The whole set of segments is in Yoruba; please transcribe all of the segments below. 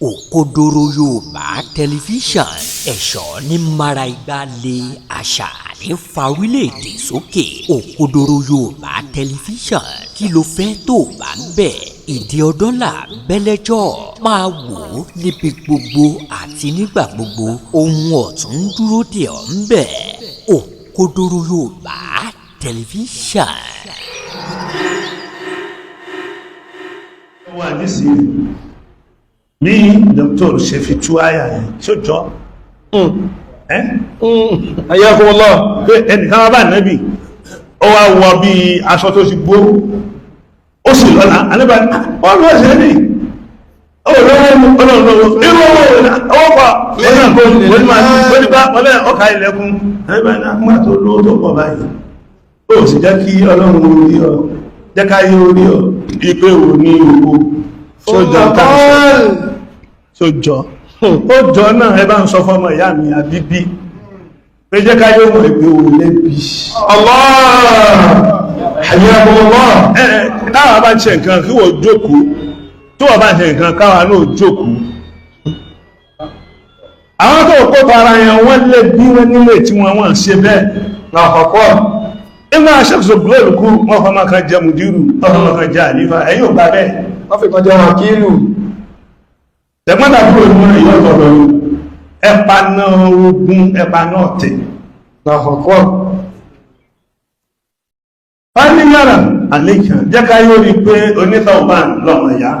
Òkodoro Yorùbá Tẹlifíṣàn, ẹ̀ṣọ́ ní mara igba lé, àṣà ní fa orílẹ̀-èdè sókè. Òkodoro Yorùbá Tẹlifíṣàn, kí ló fẹ́ tó bá ń bẹ̀? Ìdí ọdọ́là bẹ́lẹ́jọ́ máa wò ó níbi gbogbo àti nígbà gbogbo. Ohun ọ̀tún ń dúró dè ọ́ ń bẹ̀. Òkodoro Yorùbá Tẹlifíṣàn. Wà nísìnyí ní dr ṣe fi tú àyà yẹn tí ó jọ ẹ́. Ayakumullah. Pé ẹnìkan wá bá nẹ́bì, ó wá wọ bí aṣọ tó ti gbó, ó sì lọ́la aníbà wọ́n lọ́ ṣe ní olówó olówó irú owó owó pọ̀ onígbà ọkà ilẹ̀kùn aníbà ní àmúgbà tó lówó tó pọ̀ báyìí, ó sì jẹ́ kí Ọlọ́run orí ọ, jẹ́ ká yé orí ọ ipé ò ní owó tí ó jọ káàkiri tí ó jọ ó jọ náà. Ẹ bá ń sọ fọ́mọ ìyá mi àbíbí pé jẹ́ ká yóò mọ̀ ìpé ò lẹ́bi. Allah. Ayakumullah. Ẹ táwa bá ń ṣe nǹkan kí wọ́n jókòó, tí wọ́n bá ń ṣe nǹkan káwa náà jókòó. Àwọn tó kó tara yẹn, wọ́n lé bí wọ́n nílé tí wọ́n wọ́n ṣe bẹ́ẹ̀. Àkọ́kọ́. Nígbà ṣẹ́kùsọ̀ gúlẹ̀lù kú, wọ́n fọmọ kan jẹ mùdírù, wọ́n fọmọ kan jẹ àlífà. Ẹ̀yìn ò gbà bẹ́ẹ̀. Wọ́n fi kan jẹ wàkílù. Tẹ̀gbọ́n-tàbúrò ní wọ́n ìyọ́ ọ̀tọ̀ọ̀tọ̀ ní ẹpa náà ogun, ẹpa náà tẹ̀. Àkọ́kọ́. Fáníyàrá àlékàn jẹ́ ká yóò rí pé onítọ̀ọ̀bán lọ́mọ ìyá,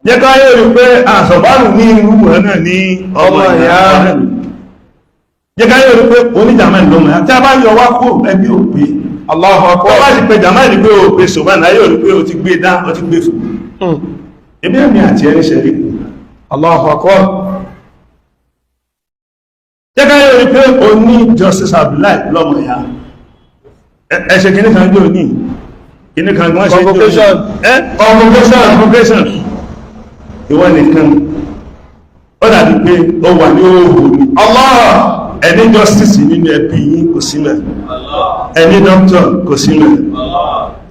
jẹ́ ká yóò rí pé àṣọ̀bánù ní irú ẹ̀ náà ní ọmọ ìyá, jẹ́ ká yóò rí pé oníjàmá lọ́mọ ìyá. Tí a bá yọ wá kó ẹbí ò pé. Allahu tó akbar. bá sì pé jàmá ní pé ó pé ṣòbánù ayé ò rí pé ó ti gbé dá, ó ti gbé fò ebi ẹ̀mí àti ẹni ṣẹ̀rí. Allahu akbar. Jẹ́ ká yóò rí pé o ní Justice Abdullahi lọ́mọ ìyá. Ẹ̀ṣẹ̀ kìíní kan jò ní kìíní kan wọ́n ṣe jò ní Convocation. Ẹ́ Convocation. Convocation, ìwọ nìkan ó dàbí pé ó wà ní òhò ní. Allah. Ẹni justice nínú ẹbí yín kò sí mẹ́, ẹni doctor kò sí mẹ́,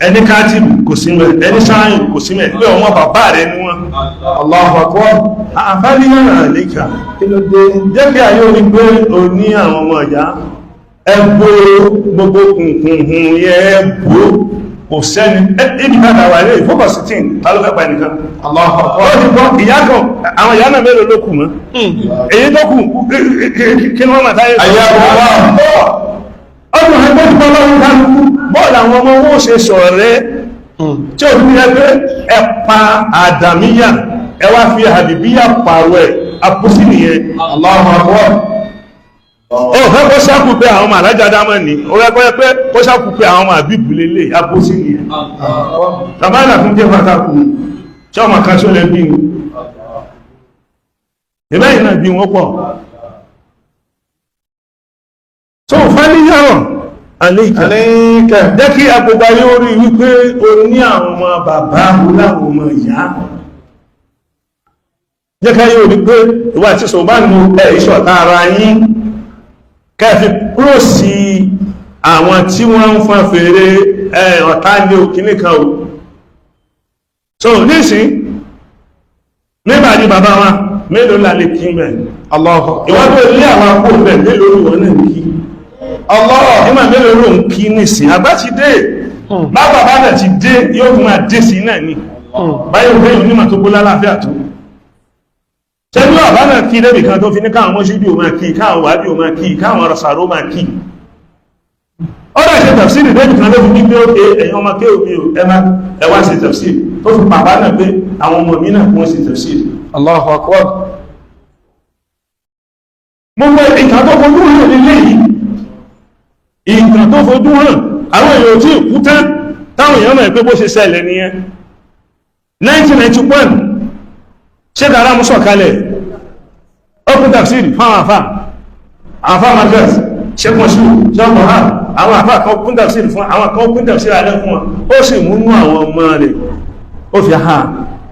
ẹni kátìbù kò sí mẹ́, ẹni sáyìn kò sí mẹ́, pé ọmọ bàbá rẹ ni wọ́n. Allahu akbar. Àfáàníyàn àlékà. Kí ló dé? Jẹ́ kí ayé orí pé o ní àwọn ọmọ ìyá. Ẹgbó gbogbo kùnkùnkùn yẹ ẹgbó kò sẹ́ni ibi káàkiri wà lè fókọ̀sí tí ta ló fẹ́ pa ẹnìkan. Allahu Ó akbar. ti gbọ́ ìyá kan, àwọn ìyá náà mélòó ló kù mọ́ èyí tó kù? Kí ni wọ́n máa táyé sọ? Ayakumullah. Ọdún ẹgbẹ́ tó bọ́ lọ́wọ́ kálukú bọ́ọ̀lù àwọn ọmọ wọn ó ṣe sọ̀rẹ́ tí ó fi ẹgbẹ́ ẹpa àdàmíyà, ẹ wá fi àbìbíyà pààrọ̀ ẹ̀, àpòsí nìyẹn. Allahu akbar. Ó fẹ́ kó sákù pé àwọn ọmọ alájà dámọ̀ ní, ó fẹ́ kó pé kó sákù pé àwọn ọmọ àbíbù lélẹ̀, àpòsí nìyẹn. Bàbá àlà fún kéfà takù tí ọmọ kan tó lè bí ní ìbẹ́yìn náà bí wọ́n pọ̀ tó fẹ́ níyàrá àléìkà. Alayka. Jẹ́ kí agbègbè ayé orí wípé o ní àwọn ọmọ bàbá, o láwọn ọmọ ìyá. Jẹ́ ká yóò rí pé ìwà àti sọ̀bá nù ẹ̀ ìṣọ̀tá ara yín, kẹfì kúrò sí àwọn tí wọ́n ń fọn fèrè ẹ̀ ọ̀tá ní òkíní kan o. So nísìn nígbà ní bàbá wa mélòó la lè kí mẹ́? Allahu akbar. Ìwọ́n tó lé àwọn akó mẹ́, mélòó ni wọ́n náà ń kí? Allah. Nígbà mélòó ló ń kí nísìn? Àgbà ti dé, bá bàbá náà ti dé, yóò tún máa dé sí náà ni. Báyọ̀ bẹ́yìn onímọ̀ tó gbó lálàáfíà tó ṣẹ́bí bàbá náà kí débì kan tó fi ní káwọn mọ́ṣíbí ò máa kí, káwọn wàábí ò máa kí, káwọn rọ̀sàrò máa kí. Ọ́dá ṣe tafsiri débì kan ló fi ní pé ó ké ẹ̀yin ọmọ ké òbí ò ẹ wá ṣe tafsiri, tó fi bàbá náà pé àwọn ọmọ mi náà kún ṣe tafsiri. Allahu akbar. Gbogbo ìtàn tó fojú hàn nílé yìí, ìtàn tó fojú hàn, àwọn èèyàn tí ìkú tán táwọn èèyàn mọ̀ pé bó ṣe ṣẹlẹ̀ nìyẹn. 1991 ṣé kàrá mú sọ̀kalẹ̀ open tafsiri fáwọn àfá, àfá marcus ṣekùnṣù ṣọ́pọ̀ ha, àwọn àfá kan open tafsiri fún àwọn kan, open tafsiri alẹ́ fún wọn, ó sì múnú àwọn ọmọ rẹ̀, ó fi ha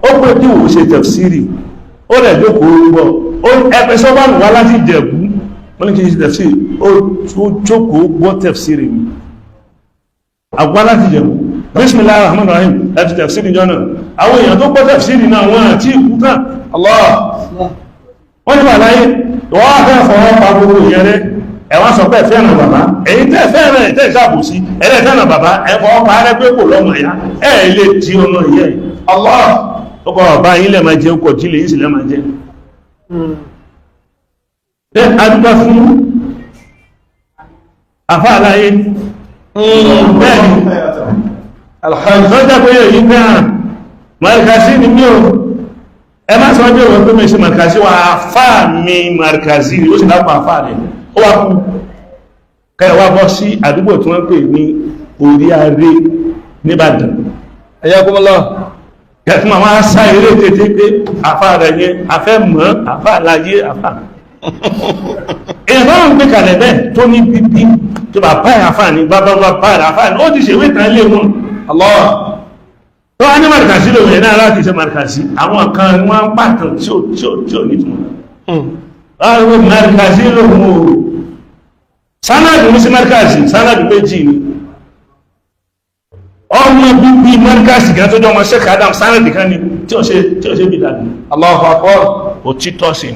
ó pé kí wò ṣe tafsiri, ó rẹ̀ jókòó gbọ́ ẹgbẹ́ sọ́bàánù wá láti Ìjẹ̀bú, wọ́n ní kí n ṣe tafsiri, ó jókòó gbọ́ tafsiri mi àgbá láti Ìjẹ̀bú. Bismillahir rahmanir rahim láti tafsiri jọ náà. Àwọn èèyàn tó gbọ́ tafsiri náà wọ́n àti ìkú tán. Allah. Wọ́n ti wà láyé. Wọ́n á fẹ́ fọwọ́ pa gbogbo ìyẹn rẹ̀. Ẹ̀wọ́n sọ pé fẹ́ràn bàbá, èyí tẹ́ fẹ́ràn ẹ̀ tẹ́ ìṣàbòsí ẹ̀rẹ́ fẹ́ràn bàbá, ẹ fọwọ́ pa rẹ́ pé kò lọ́mọ ìyá, ẹ̀ lè di ọmọ ìyá ẹ̀. Allah. Ó kọ́ bàbá yín lẹ́ máa jẹ, ó kọ̀ jí lè yín sì lẹ́ máa jẹ. Ẹ adúgbà fún àfá àláyé bẹ́ẹ̀ ni. Alhamdulillah. Lọ́jà pé èyí fẹ́ràn markasi ni mí o, ẹ má sọ ọjọ́ ìwọ̀n pé mi ṣe markasi wa, àfá mi markasi ni ó sì lápá àfá rẹ̀ ó wá kú kẹwàá bọ́ sí àdúgbò tí wọ́n pè ní orí aré nìbàdàn. Ayakumullah. Kẹfún àwọn asá eré tètè pé àfá rẹ̀ yẹn afẹ́ mọ́ àfá àláyé àfá èèyàn bá ń gbé kalẹ̀ bẹ́ẹ̀ tó ní bíbí tó bàbá ẹ̀ àfá ní bàbá bàbá rẹ̀ àfá ní ó ti ṣèwé ìtàn ilé wọn. Allah. Tó wá ní markasi lòun yẹn náà láti ṣe markasi, àwọn kan ni wọ́n ń pàtàn tí ò tí ò tí ò nítumọ̀. Láàrín markasi lòun o, sanadu ní sí markasi, sanadu méjì ni. Ọmọ bíbí markasi kan tó jọ ọmọ Sheikh Adam, sanadu kan ni tí ò ṣe tí ò ṣe bí dàbí. Allahu akbar. Òtítọ́ sí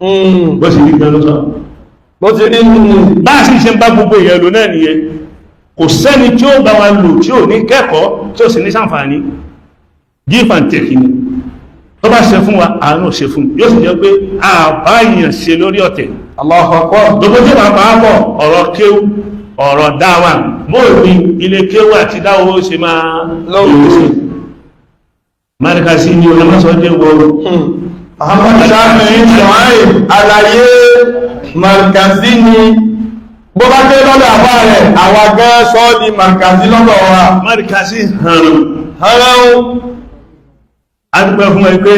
ni bó ṣe rí gan ló sọ. Bó ti rí nínú. Bá a sì ṣe ń bá gbogbo èèyàn lò náà nìyẹn, kò sẹ́ni tí ó bá wa lò tí ò ní kẹ́kọ̀ọ́ tí ò sì ní ṣàǹfààní. Give and take ni. Tó bá ṣe fún wa, àánú ṣe fún, yóò sì jẹ́ pé àbá èèyàn ṣe lórí ọ̀tẹ̀. Allahu akbar. Gbogbo tí bàbá bọ̀ ọ̀rọ̀ kéwú, ọ̀rọ̀ dáwà, bóò ní ilé kéwú àti dáwó ṣe máa Lọ́wọ́. ṣe. Markasi ni olùmọ́sọ́dé wọ. Muhammad Shafi Shuaib àlàyé markazi ni bó bá dé lọ́dọ̀ àbá rẹ̀, àwa gan sọ di markazi lọ́dọ̀ wa. Markasi hàn. Hánrán. Adúpẹ́ fún ẹ pé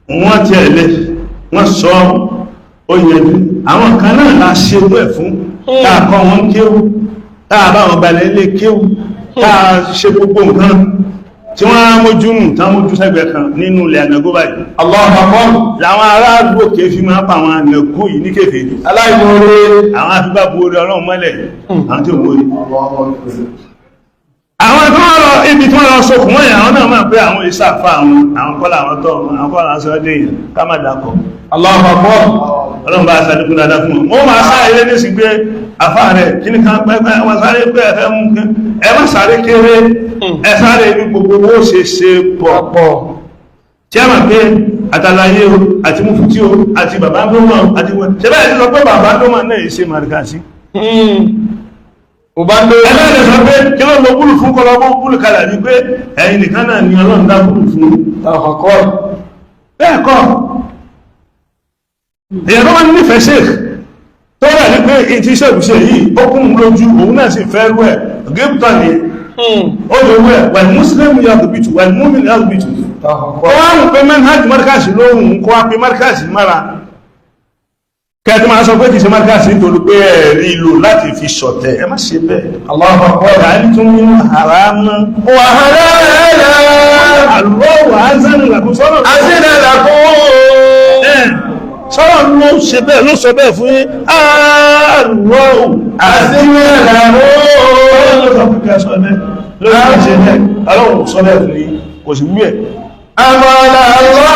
wọ́n ti ẹ̀lẹ́ wọ́n sọ ó yẹjú àwọn kan náà la ṣe owó ẹ̀ fún, táà kọ́ wọn kéwú, táà bá wọn gbalẹ̀ ilé kéwú, táà ṣe gbogbo nǹkan tí wọ́n á mójú nù tán mójú sẹ́gbẹ̀ẹ́ kan nínú ilẹ̀ ànàgó báyìí. Allahu akbar. Làwọn aráàlú òkè fi máa pa àwọn ànàgó yìí ní kèfèrí. Aláìmoore. Àwọn afipá bu orí ọlọ́run mọ́lẹ̀, àwọn tí ò mórí, àwọn tí wọ́n lọ ibi tí wọ́n lọ sókùn wọ́n yà, àwọn náà máa pé àwọn ìsàfà àwọn, àwọn kọ́lá, àwọn tọ́ àwọn kọ́lá aṣọ dé yìí ká má dákọ̀. Allahu akbar. Ọlọ́run bá aṣàdínkù dáadáa fún wọn. Wọ́n máa sáré lé nísìn pé àfá rẹ̀ kí ní kan pẹ́pẹ́ wọ́n sáré pé ẹ̀fẹ́ mú kí ẹ má sáré kéré, ẹ sáré ní gbogbo owó ṣe ṣe pọ̀. Pọ̀. Tí a máa pé àtàlàyé o àti mufti o àti bàbá tó mọ̀ àti wọ́n ṣe bẹ́ẹ̀ ti sọ pé bàbá tó mọ̀ náà ṣe màrìkàsí. Ò bá ń lé. Ẹlẹ́rìí sọ pé kí ló lọ búlù fún kọlọ́bù búlù kalẹ̀ ní pé ẹ̀yin nìkan náà ni ọlọ́run dá búlù fún. Allahu akbar. Bẹ́ẹ̀ kọ́, èyàn tó máa ń nífẹ̀ẹ́ sheikh tó rẹ̀ ní pé ìtí sheikh ṣe yìí ó kún un lójú, òun náà sì fẹ́ rú ẹ̀ gíptọ̀ ni ó lè rú ẹ̀ wal muslim yàgùbìtù wal mu'min yàgùbìtù. Allahu Ó akbar. wá rò pé manhaj markaz lóhùn kó wá pé markaz mára kẹ́ẹ̀tí máa sọ pé kìí ṣe markaz nítorí pé ẹ̀rí lò láti fi ṣọ̀tẹ̀, ẹ má ṣe bẹ́ẹ̀. Allahu akbar. Ọ̀rọ̀ tún mú haramu Wa halala. Allahu azanu lakum sọ́rọ̀ Azina lakum. Sọ́rọ̀ ló ṣe bẹ́ẹ̀, ló sọ bẹ́ẹ̀ fún yín. Allahu Azina lakum. Ọlọ́run sọ bẹ́ẹ̀ fún yín, kò sì wú ẹ̀. Amala Allah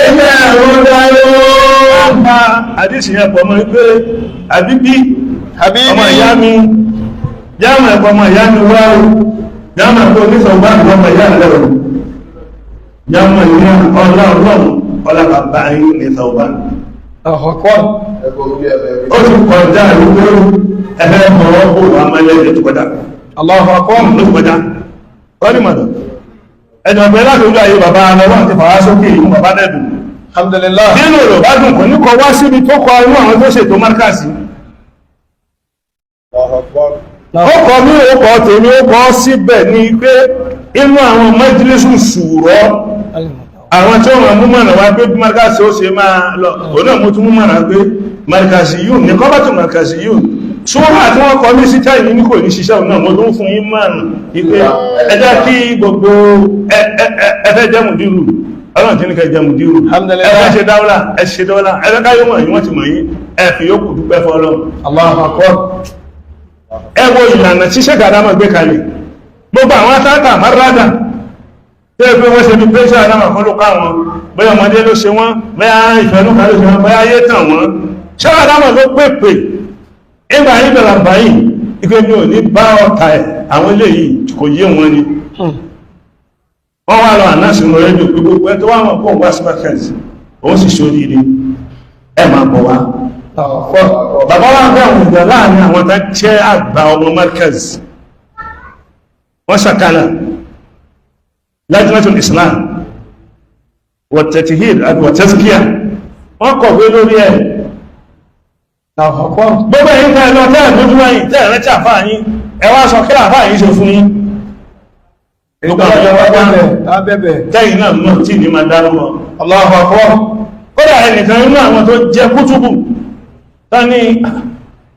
innahu dalil. Pa àdísì yẹn pọ̀ mọ́ pé àbíbí Habibi. ọmọ ìyá mi jáàmù ẹ̀kọ́ ọmọ ìyá mi wá o, jáàmù ẹ̀kọ́ oníṣọ̀gbà ọmọ ìyá rẹ̀ o, jáàmù ìyá ọlá ọlọ́run ọlá bàbá yín ní sọ̀gbà. Allahu akbar. Ó ti kọjá ìwé ẹ̀fẹ́ ọ̀rọ̀ kó wà mọ́lẹ̀ ẹ̀ tó kọjá. Allahu akbar. Ló ti kọjá kọ́ni mọ̀nà ẹ̀dùn ọ̀pẹ láti ojú ayé bàbá ọlọ́run ti fàwá sókè ìlú bàbá dẹ̀dùn. Alhamdulillah. Nínú rẹ̀ bá dùn kò ní kọ wá síbi tó kọ inú àwọn tó ṣètò márkàsì. Ó kọ mí, ó kọ tèmi, ó kọ síbẹ̀ ní pé inú àwọn májílísù ṣùrọ̀ àwọn tí ó máa mú mọ̀nà wá pé bí márkàsì ó ṣe máa lọ, òun náà mo tún mú mọ̀nà pé márkàsì yìí ní kọ́bàtù márkàsì yìí ṣúra tí wọ́n kọ ní sí táìní ní kò ní ṣiṣẹ́, òun náà mo tún fún yín mọ̀nà wípé ẹ jẹ́ kí gbogbo ẹ fẹ́ jẹ́ mùdírù, ọlọ́run tí ní kẹ́ jẹ́ mùdírù. Alhamdulillah. Ẹ fẹ́ ṣe dáwọ́lá, ẹ ṣe dáwọ́lá, ẹ fẹ́ káyọ́ mọ̀ yín, wọ́n ti mọ̀ yín, ẹ fi yókù dúpẹ́ fọ́lọ́run. Allahu akbar. Ẹ wo ìlànà tí sẹ́gàdá máa gbé kalẹ̀, gbogbo àwọn atáta márádà Tẹ́ pé wọ́n ṣe bí pẹ́ṣà náà kọ́ ló ká wọn, bóyá ọmọdé ló ṣe wọ́n, bóyá ìfẹ́núkà ló ṣe wọ́n, bóyá ayé tàn wọ́n. Ṣáà dámọ̀ ló pèpè ìgbà yìí bẹ̀rẹ̀ àbáyìí ipé mi ò ní bá ọ̀tá ẹ̀, àwọn eléyìí kò yé wọn ni. Wọ́n wá lọ ànáṣì wọn rédíò pé gbogbo ẹ tó wá wọn kó wá sí market, òun sì ṣoríire, ẹ máa bọ̀ wá. Bàbá wa bẹ́ àwọn ìgbà láàrin àwọn tá jẹ́ àgbà ọmọ markaz, wọ́n ṣàkálà lajnatul Islam wọ̀tẹ̀tìhìr àti wọ̀tẹ́síkíà, wọ́n kọ̀wé lórí ẹ̀. Gbogbo ẹ̀yin tẹ́ ẹ lọ tẹ́ ẹ̀ lójú wáyìn tẹ́ ẹ̀ rántí àfáà yín, ẹ wá sọ kí àfáà yín ṣe fún yín. Gbogbo àwọn tẹ́yìn náà mọ̀ tí ní máa dárúkọ. Allahu Akbar. Kódà ẹnìkan nínú àwọn tó jẹ́ kútùbù tán ní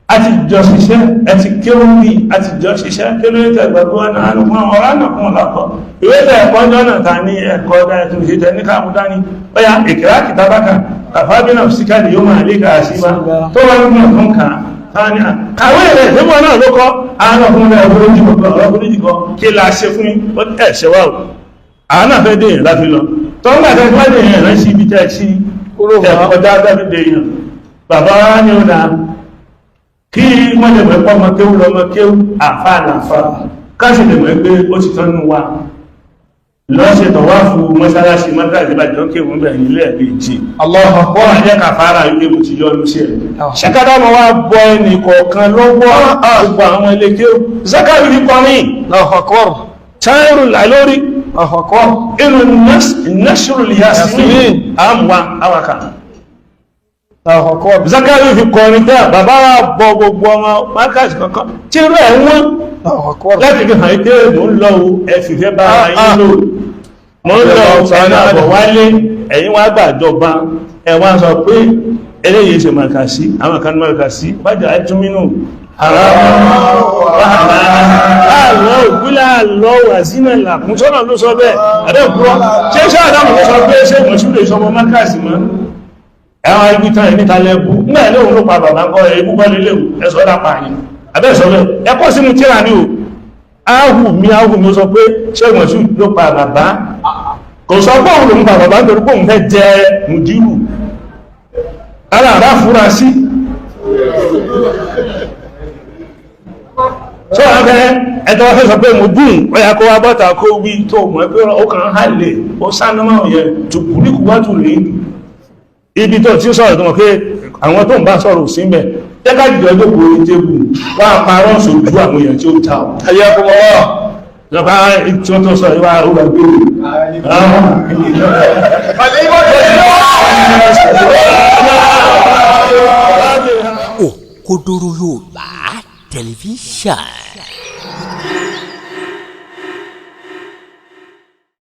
a ti jọ ṣiṣẹ́, ẹ ti kéwú bí a ti jọ ṣiṣẹ́, kí ló ń tẹ gbàgbọ́ wọn náà ló fún ọ̀rá náà fún ọ̀làkọ̀ ìwé tẹ ẹ̀kọ́ jọ́nà ta ní ẹ̀kọ́ dáa tó ṣe tẹ ní káàmù dání, bóyá ìkìlá kìtàbákà kàfábínà síkàlì yóò máa lé kàá sí wa tó wà nínú ọ̀tún kà á ní kàwé rẹ̀ síbọ̀ náà ló kọ́ àwọn ọkùnrin rẹ̀ ọkùnrin jì kọ́ ọkùnrin jì kọ́ kí la ṣe fún yín ẹ̀ ṣe wá o, àwọn náà fẹ́ dé yẹn láti lọ tó ń gbà tẹ́ wá dé yẹn rẹ̀ sí ibi tẹ́ sí tẹ́ kọjá dábì dé yẹn. Bàbá wa ní ó dáa kí wọ́n lè mọ̀ pọ́ ọmọ kéwú lọ́mọ kéwú, àfáà làfáà, káṣì lè mọ̀ pé ó ti tọ́nu wa lọ́ṣẹ̀ tọ̀wáfù mọ́sálásí mọ́sálásí bàjọ́ kéwú bẹ̀rẹ̀ nílẹ̀ méjì. Allahu Akbar. Wọ́n jẹ́ kàfàrà wípé mo ti yọ́nu sí ẹ̀. Ṣẹ́kádá mọ́ wá bọ ẹnì kọ̀ọ̀kan lọ́wọ́ gbogbo àwọn ilé kéwú Zakari ní kọrin Allahu Akbar. Táírù lálórí Allahu Akbar. inú Nashrul Yasmin àmúwa awaka. Allahu Akbar. Zakari fi kọrin tẹ́ bàbá wa bọ gbogbo ọmọ markaz kankan tí irú ẹ̀ wọ́n Allahu Akbar. láti fi hàn pé mò ń lọ o, ẹ fìfẹ́ bá ara yín lò, mò ń lọ ẹ̀nà àbọ̀ wálé, ẹ̀yin wá gbàjọba, ẹ wá sọ pé eléyìí ṣe màkàsí, àwọn kan màkàsí bájà ẹtúmínú àlọ́ ògbílà àlọ́ wàzínà làkún sọ́nà ló sọ bẹ́ẹ̀ àdẹ́kùrọ́ ṣé ṣáà dáhùn ló sọ pé ṣé mọ̀ṣúlẹ̀ ìṣọmọ màkàsí mọ́ ẹ̀wọ̀n ibi tán ẹ̀ níta lẹ́bù nígbà ilé òun ló pa bàbá kọ́ ẹ̀ ibú bọ́lé léwu ẹ̀sọ́ dápa yìí abẹ́sọ̀ bẹ́ẹ̀ ẹ̀kọ́ sínú tíra ní o. Áhù mi áhù mi ó sọ pé ṣẹ́gun ọ̀ṣun ló pa bàbá, kò sọ pé òun lòun pa bàbá nítorí pé òun fẹ́ jẹ mùdírù ara àrá fura sí ṣé wàá fẹ́ ẹ̀tọ́ wá fẹ́ sọ pé mo bùn ó yà kó wá bọ́ta kó wí tó mọ̀ pé ó kàn án lè ó sáná mọ́ yẹn tùkùríkù wá tù lè ibi tó tí ó sọ̀rọ̀ tó mọ̀ pé àwọn tó ń bá sọ̀rọ̀ sí mẹ́ jẹ́ká jùlọ jókòó orí tébù wá parọ́ sójú àwọn èèyàn tí ó ta ọ̀. Hayyakumullah. Lọ́pàá tí wọ́n tó sọ ìwà ó gbé Òkodoro Yorùbá Tẹlifíṣàn.